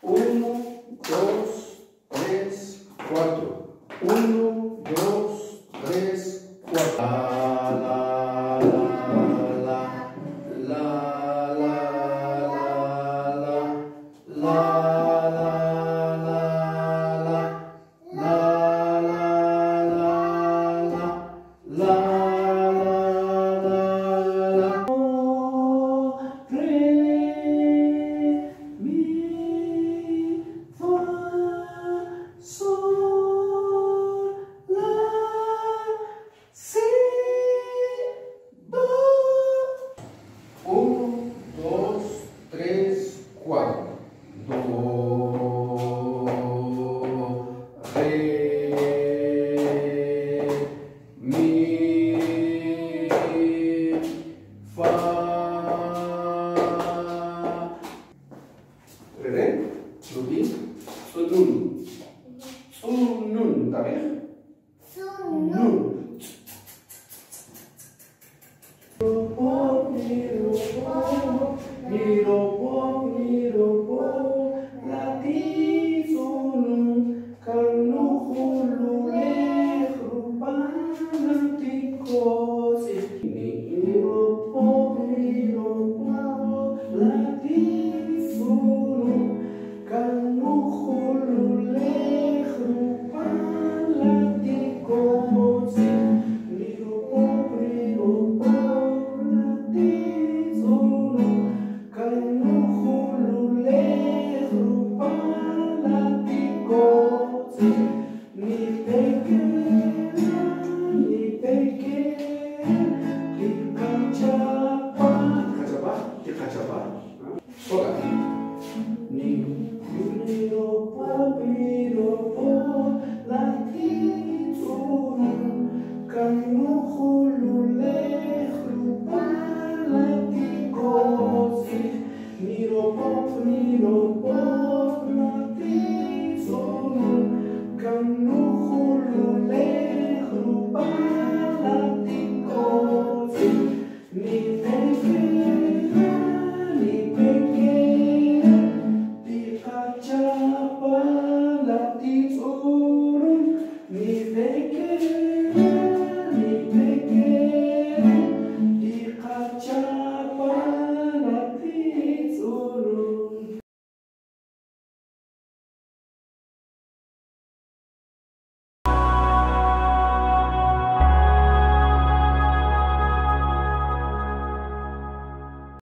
1, 2, 3, 4. 1, 2, 3, 4. La, la, la, la, la, la, la, la, la, la, la, la, la, la, la, la, la, la. Re, mi, fa, sol, la, si, do. 1, 2, 3, 4. Do, re, mi, fa. Re, Rubi, tzunun. Tzunun, tabih? Tzunun. Ni, ro, po, la, ti, sol, can.